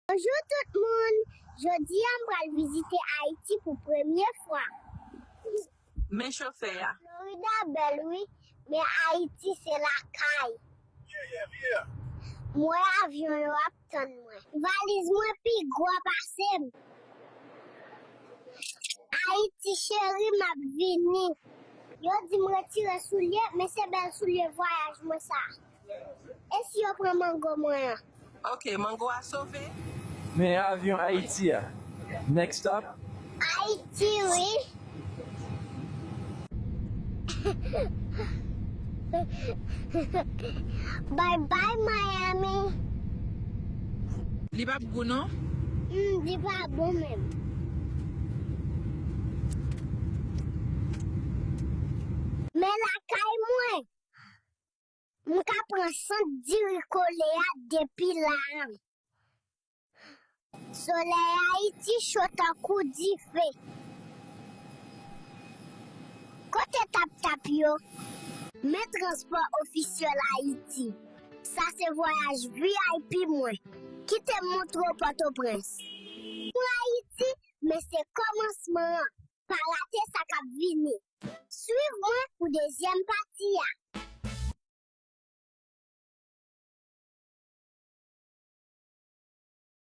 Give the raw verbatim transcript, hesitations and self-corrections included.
Bonjou tout moun! Jodi a m pral vizite Ayiti pou premye fwa. Men chofè a. Florida bèl wi, men Ayiti se lakay. M wè avyon yo ap tann mwen. Valiz mwen pi gwo pase m. Ayiti cheri, m ap vini. Yo di m retire soulye, men se bèl soulye vwayaj mwen sa. E si yo pran mango mwen an? Ok, mango a sove. Men avyon Ayiti a. Next stop. Ayiti, wi. Bye bye, Miami. Li p ap gou, non? Hmm, li pa bon menm. Men lakay mwen. M ka pran sant diri kole a depi la a. Solèy Ayiti cho tankou dife. Kote tap tap yo? Men transpò ofisyèl Ayiti. Sa se vwayaj V I P mwen. Kite m montre w Pòtoprens. Pou Ayiti, men se kòmansman an. Pa rate sa k ap vini. Swiv mwen pou dezyèm pati a.